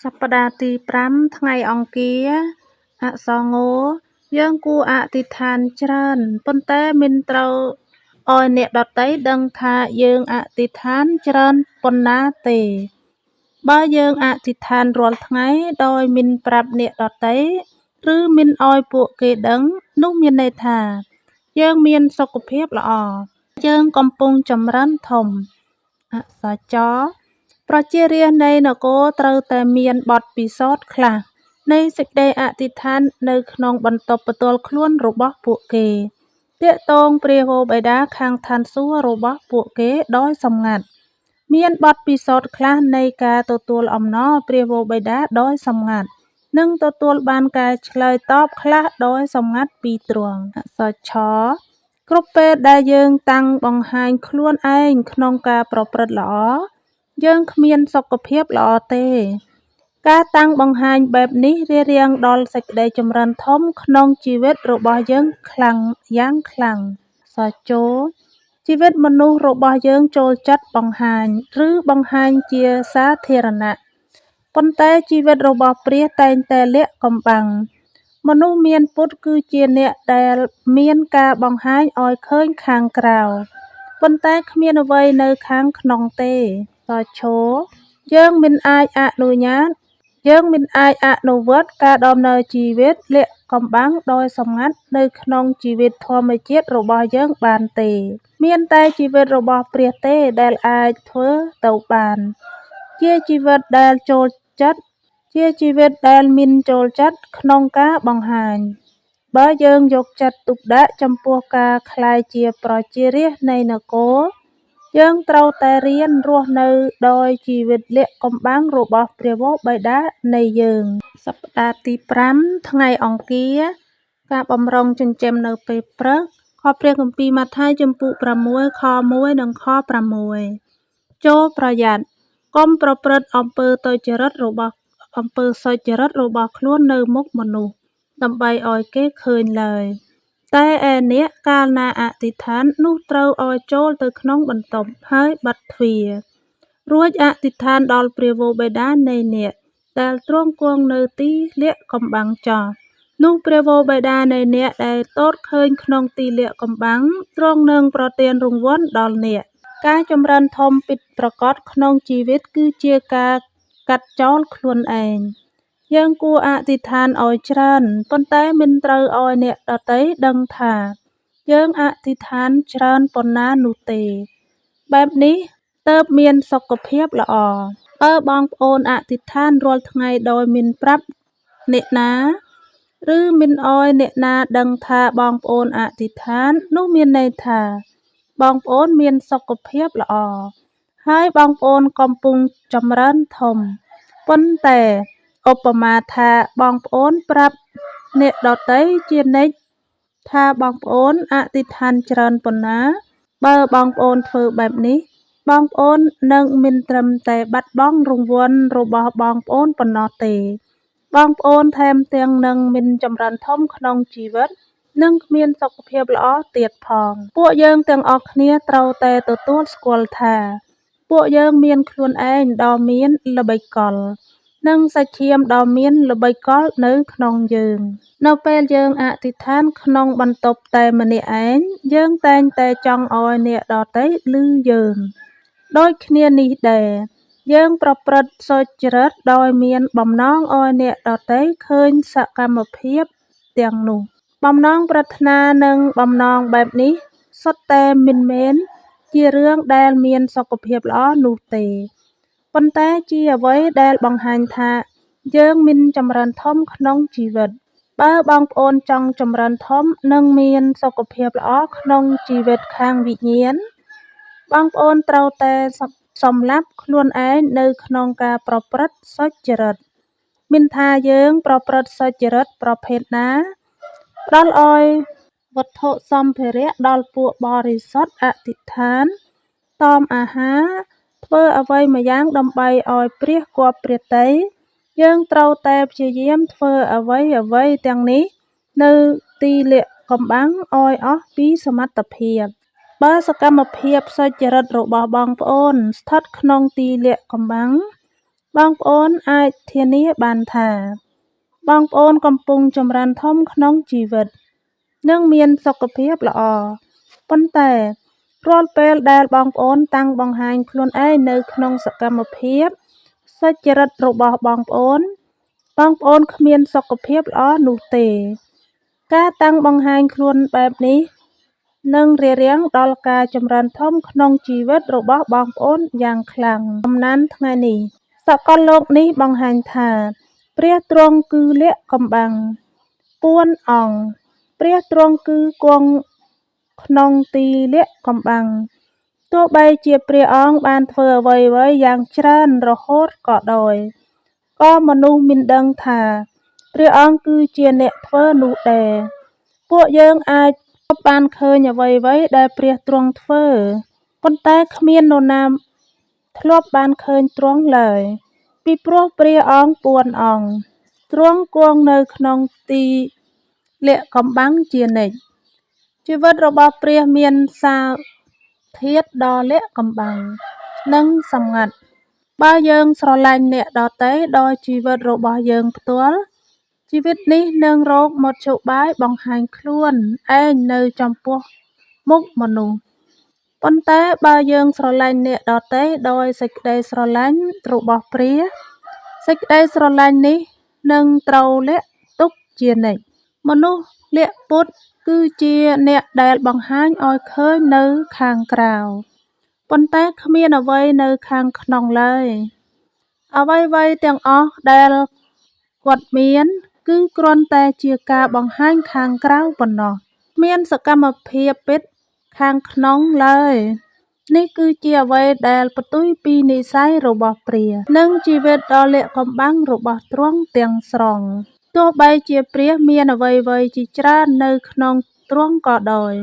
សប្តាហ៍ទី5ថ្ងៃអង្គារអក្សរងយើងគួរអធិដ្ឋានច្រើនប៉ុន្តែមិនត្រូវឲ្យអ្នកដទៃដឹងថាយើងអធិដ្ឋានច្រើនប៉ុណ្ណាទេបើយើងអធិដ្ឋានរាល់ថ្ងៃដោយមិនប្រាប់អ្នកដទៃឬមិនឲ្យពួកគេដឹងនោះមានន័យថាយើងមានសុខភាពល្អយើងកំពុងចម្រើនធំអក្សរចប្រជារាស្ត្រនៃនគរត្រូវតែមានបទពិសោធន៍ខ្លះនៃសេចក្តីអធិដ្ឋាននៅក្នុងបន្ទប់ផ្ទាល់ខ្លួនរបស់ពួកគេទាក់ទងព្រះវរបិតាខាងឋានសួគ៌របស់ពួកគេដោយសម្ងាត់មានបទពិសោធន៍ខ្លះនៃការទទួលអំណរព្រះវរបិតាដោយសម្ងាត់និងទទួលបានការឆ្លើយតបខ្លះដោយសម្ងាត់ពីទ្រង់អក្សរឆគ្រប់ពេលដែលយើងតាំងបង្ហាញខ្លួនឯងក្នុងការប្រព្រឹត្តល្អយើងគ្មានសុខភាពល្អទេការតាំងបង្ហាញបែបនេះរារាំងដល់សេចក្តីចម្រើនធំក្នុងជីវិតរបស់យើងខ្លាំងយ៉ាងខ្លាំងសជោជីវិតមនុស្សរបស់យើងចូលចិត្តបង្ហាញឬបង្ហាញជាសាធារណៈប៉ុន្តែជីវិតរបស់ព្រះតែងតែលាក់កំបាំងមនុស្សមានពុតគឺជាអ្នកដែលមានការបង្ហាញឲ្យឃើញខាងក្រៅប៉ុន្តែគ្មានអ្វីនៅខាងក្នុងទេសឈោយើងមិនអាចអនុញ្ញាតយើងមិនអាចអនុវត្តការដំណើរជីវិតលាក់កំបាំងដោយសម្ងាត់នៅក្នុងជីវិតធម្មជាតិរបស់យើងបានទេមានតែជីវិតរបស់ព្រះទេដែលអាចធ្វើទៅបានជាជីវិតដែលចូលចិត្តជាជីវិតដែលមិនចូលចិត្តក្នុងការបង្ហាញបើយើងយកចិត្តទុកដាក់ចំពោះការក្លាយជាប្រជារាស្ត្រនៃនគរយើងត្រូវតែរៀនរស់នៅដោយជីវិតលាក់កំបាំងរបស់ព្រះវរបិតានៃយើងសប្តាហ៍ទី5ថ្ងៃអង្គារការបំរុងចិញ្ចឹមនៅពេលព្រឹកខព្រះគម្ពីរម៉ាថាយជំពូក6ខ1និងខ6ចូលប្រយ័ត្នកុំប្រព្រឹត្តអំពើទុច្ចរិតរបស់អំពើសុចរិតរបស់ខ្លួននៅមុខមនុស្សដើម្បីឲ្យគេឃើញឡើយតែឯអ្នកកាលណាអធិដ្ឋាននោះត្រូវឲ្យចូលទៅក្នុងបន្ទប់ហើយបិទទ្វាររួចអធិដ្ឋានដល់ព្រះវរបិតានៃអ្នកដែលទ្រង់គង់នៅទីលាក់កំបាំងចោះនោះព្រះវរបិតានៃអ្នកដែលទតឃើញក្នុងទីលាក់កំបាំងទ្រង់នឹងប្រទានរង្វាន់ដល់អ្នកការចម្រើនធំពិតប្រាកដក្នុងជីវិតគឺជាការកាត់ចោលខ្លួនឯងយើងគួរអធិដ្ឋានឲ្យច្រើនប៉ុន្តែមិនត្រូវឲ្យអ្នកដទៃដឹងថាយើងអធិដ្ឋានច្រើនប៉ុណ្ណានោះទេបែបនេះទើបមានសុខភាពល្អបើបងប្អូនអធិដ្ឋានរាល់ថ្ងៃដោយមិនប្រាប់អ្នកណាឬមិនឲ្យអ្នកណាដឹងថាបងប្អូនអធិដ្ឋាននោះមានន័យថាបងប្អូនមានសុខភាពល្អហើយបងប្អូនកំពុងចម្រើនធំប៉ុន្តែឧបមាថាបងប្អូនប្រាប់អ្នកដទៃជានិច្ចថាបងប្អូនអធិដ្ឋានច្រើនប៉ុណ្ណាបើបងប្អូនធ្វើបែបនេះបងប្អូននឹងមិនត្រឹមតែបាត់បង់រង្វាន់របស់បងប្អូនប៉ុណ្ណោះទេបងប្អូនថែមទាំងនឹងមិនចម្រើនធំក្នុងជីវិតនិងគ្មានសុខភាពល្អទៀតផងពួកយើងទាំងអស់គ្នាត្រូវតែទទួលស្គាល់ថាពួកយើងមានខ្លួនឯងដ៏មានល្បិចកលនិងសាច់ឈាមដ៏មានល្បិចកលនៅក្នុងយើងនៅពេលយើងអធិដ្ឋានក្នុងបន្ទប់តែម្នាក់ឯងយើងតែងតែចង់ឲ្យអ្នកដទៃឮយើងដូចគ្នានេះដែរយើងប្រព្រឹត្តសុចរិតដោយមានបំណងឲ្យអ្នកដទៃឃើញសកម្មភាពទាំងនោះបំណងប្រាថ្នានិងបំណងបែបនេះសុទ្ធតែមិនមែនជារឿងដែលមានសុខភាពល្អនោះទេប៉ុន្តែជាអ្វីដែលបង្ហាញថាយើងមិនចម្រើនធំក្នុងជីវិតបើបងប្អូនចង់ចម្រើនធំនិងមានសុខភាពល្អក្នុងជីវិតខាងវិញ្ញាណបងប្អូនត្រូវតែសម្លាប់ខ្លួនឯងនៅក្នុងការប្រព្រឹត្តសុចរិតមិនថាយើងប្រព្រឹត្តសុចរិតប្រភេទណាផ្ដល់ឲ្យវត្ថុសម្ភារៈដល់ពួកបរិសុទ្ធអធិដ្ឋានតមអាហារធ្វើអ្វីម្យ៉ាងដើម្បីឲ្យព្រះគាប់ព្រះទ័យយើងត្រូវតែព្យាយាមធ្វើអ្វីៗទាំងនេះនៅទីលាក់កំបាំងឲ្យអស់ពីសមត្ថភាពបើសកម្មភាពសុចរិតរបស់បងប្អូនស្ថិតក្នុងទីលាក់កំបាំង បងប្អូនអាចធានាបានថា បងប្អូនកំពុងចម្រើនធំក្នុងជីវិត និងមានសុខភាពល្អ ប៉ុន្តែរាល់ពេលដែលបងប្អូនតាំងបង្ហាញខ្លួនឯងនៅក្នុងសកម្មភាពសុចរិតរបស់បងប្អូន បងប្អូនគ្មានសុខភាពល្អនោះទេ ការតាំងបង្ហាញខ្លួនបែបនេះនឹងរារាំងដល់ការចម្រើនធំក្នុងជីវិតរបស់បងប្អូនយ៉ាងខ្លាំង។ កំណានថ្ងៃនេះ សកលលោកនេះបង្ហាញថា ព្រះទ្រង់គឺលាក់កំបាំង ពួនអង្គ ព្រះទ្រង់គឺគង់ក្នុងទីលាក់កំបាំង ទោះបីជាព្រះអង្គបានធ្វើអ្វីៗយ៉ាងច្រើនរហូតក៏ដោយ ក៏មនុស្សមិនដឹងថាព្រះអង្គគឺជាអ្នកធ្វើនោះដែរ ពួកយើងអាចបានឃើញអ្វីៗដែលព្រះទ្រង់ធ្វើ ប៉ុន្តែគ្មាននរណាធ្លាប់បានឃើញទ្រង់ឡើយ ពីព្រោះព្រះអង្គពួនអង្គ ទ្រង់គង់នៅក្នុងទីលាក់កំបាំងជានិច្ច ជីវិតរបស់ព្រះមានសារធាតុដ៏លាក់កំបាំង និងសម្ងាត់ បើយើងស្រឡាញ់អ្នកដទៃដោយជីវិតរបស់យើងផ្ទាល់ ជីវិតនេះនឹងរកមធ្យោបាយបង្ហាញខ្លួនឯងនៅចំពោះមុខមនុស្ស ប៉ុន្តែបើយើងស្រឡាញ់អ្នកដទៃដោយសេចក្តីស្រឡាញ់របស់ព្រះ សេចក្តីស្រឡាញ់នេះនឹងត្រូវលាក់ទុកជានិច្ច មនុស្សលាក់ពុតគឺជាអ្នកដែលបង្ហាញឲ្យឃើញនៅខាងក្រៅ ប៉ុន្តែគ្មានអ្វីនៅខាងក្នុងឡើយ អ្វីៗទាំងអស់ដែលគាត់មាន គឺគ្រាន់តែជាការបង្ហាញខាងក្រៅប៉ុណ្ណោះ គ្មានសកម្មភាពពិតខាងក្នុងឡើយ នេះគឺជាអ្វីដែលផ្ទុយពីនិស្ស័យរបស់ព្រះ និងជីវិតដ៏លាក់កំបាំងរបស់ទ្រង់ទាំងស្រុង ទោះបីជាព្រះមានអ្វីៗជាច្រើននៅក្នុងទ្រង់ក៏ដោយ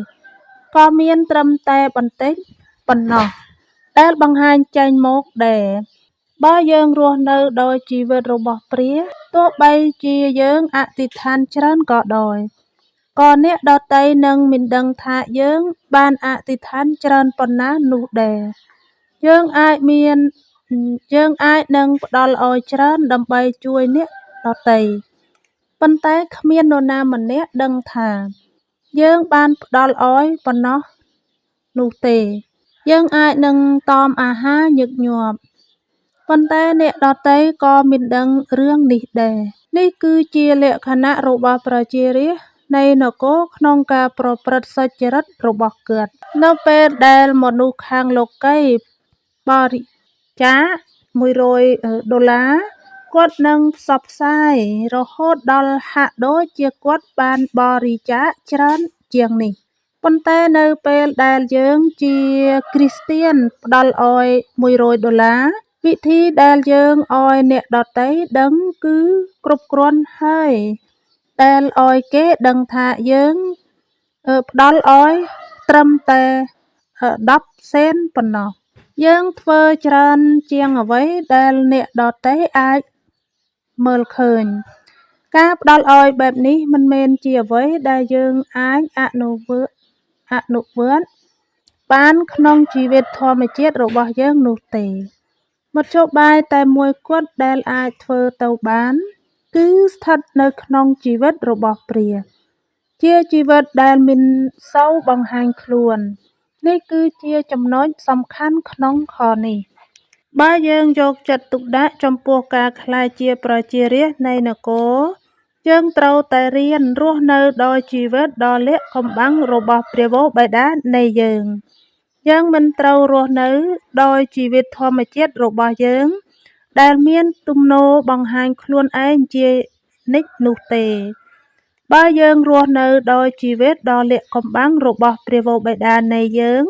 ក៏មានត្រឹមតែបន្តិចប៉ុណ្ណោះដែលបង្ហាញចេញមកដែរ បើយើងរស់នៅដោយជីវិតរបស់ព្រះ ទោះបីជាយើងអធិដ្ឋានច្រើនក៏ដោយ ក៏អ្នកដទៃនឹងមិនដឹងថាយើងបានអធិដ្ឋានច្រើនប៉ុណ្ណានោះដែរ យើងអាចមានយើងអាចនឹងផ្ដល់ឲ្យច្រើនដើម្បីជួយអ្នកដទៃ ប៉ុន្តែគ្មាននរណាម្នាក់ដឹងថា យើងបានផ្ដល់ឲ្យប៉ុណ្ណោះនោះទេ យើងអាចនឹងតមអាហារញឹកញាប់ ប៉ុន្តែអ្នកដទៃក៏មិនដឹងរឿងនេះដែរ នេះគឺជាលក្ខណៈរបស់ប្រជារាស្ត្រនៃនគរក្នុងការប្រព្រឹត្តសុចរិតរបស់គាត់ នៅពេលដែលមនុស្សខាងលោកីយ៍បរិច្ចាគ100ដុល្លារ គាត់នឹងផ្សព្វផ្សាយរហូតដល់ហាក់ដូចជាគាត់បានបរិច្ចាគច្រើនជាងនេះ ប៉ុន្តែនៅពេលដែលយើងជាគ្រីស្ទៀនផ្ដល់ឲ្យ100ដុល្លារ វិធីដែលយើងឲ្យអ្នកដទៃដឹងគឺគ្រប់គ្រាន់ហើយដែលឲ្យគេដឹងថាយើងផ្ដល់ឲ្យត្រឹមតែ10សេនប៉ុណ្ណោះ យើងធ្វើច្រើនជាងអ្វីដែលអ្នកដទៃអាចមើលឃើញ ការផ្ដល់ឲ្យបែបនេះមិនមែនជាអ្វីដែលយើងអាចអនុវត្តបានក្នុងជីវិតធម្មជាតិរបស់យើងនោះទេ មធ្យោបាយតែមួយគត់ដែលអាចធ្វើទៅបាន គឺស្ថិតនៅក្នុងជីវិតរបស់ព្រះ ជាជីវិតដែលមិនសូវបង្ហាញខ្លួន នេះគឺជាចំណុចសំខាន់ក្នុងខនេះ បើយើងយកចិត្តទុកដាក់ចំពោះការក្លាយជាប្រជារាស្ត្រនៃនគរ យើងត្រូវតែរៀនរស់នៅដោយជីវិតដ៏លាក់កំបាំងរបស់ព្រះវរបិតានៃយើង យើងមិនត្រូវរស់នៅដោយជីវិតធម្មជាតិរបស់យើង ដែលមានទំនោរបង្ហាញខ្លួនឯងជានិច្ចនោះទេ បើយើងរស់នៅដោយជីវិតដ៏លាក់កំបាំងរបស់ព្រះវរបិតានៃយើង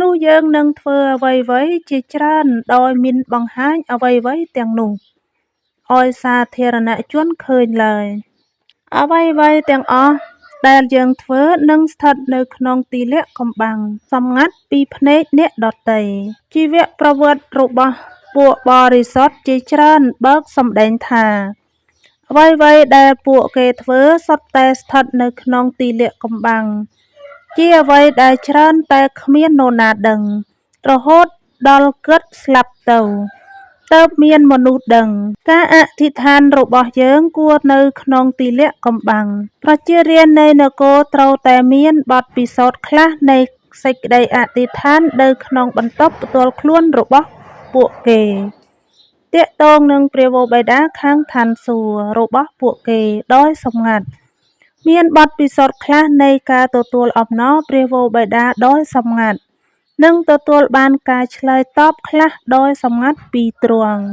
នោះយើងនឹងធ្វើអ្វីៗជាច្រើនដោយមិនបង្ហាញអ្វីៗទាំងនោះឲ្យសាធារណជនឃើញឡើយ អ្វីៗទាំងអស់ដែលយើងធ្វើនឹងស្ថិតនៅក្នុងទីលាក់កំបាំងសម្ងាត់ពីភ្នែកអ្នកដទៃ ជីវប្រវត្តិរបស់ពួកបរិសុទ្ធជាច្រើនបើកសម្ដែងថា អ្វីៗដែលពួកគេធ្វើសុទ្ធតែស្ថិតនៅក្នុងទីលាក់កំបាំង ជាអ្វីដែលច្រើនតែគ្មាននរណាដឹង រហូតដល់គាត់ស្លាប់ទៅ ទើបមានមនុស្សដឹង។ ការអធិដ្ឋានរបស់យើងគួរនៅក្នុងទីលាក់កំបាំង។ ប្រជារាស្ត្រនៃនគរត្រូវតែមានបទពិសោធន៍ខ្លះនៃសេចក្តីអធិដ្ឋាននៅក្នុងបន្ទប់ផ្ទាល់ខ្លួនរបស់ពួកគេ ទាក់ទងនឹងព្រះវរបិតាខាងឋានសួគ៌របស់ពួកគេដោយសម្ងាត់ មានបទពិសោធន៍ខ្លះនៃការទទួលអំណរព្រះវរបិតាដោយសម្ងាត់ និងទទួលបានការឆ្លើយតបខ្លះដោយសម្ងាត់ពីទ្រង់។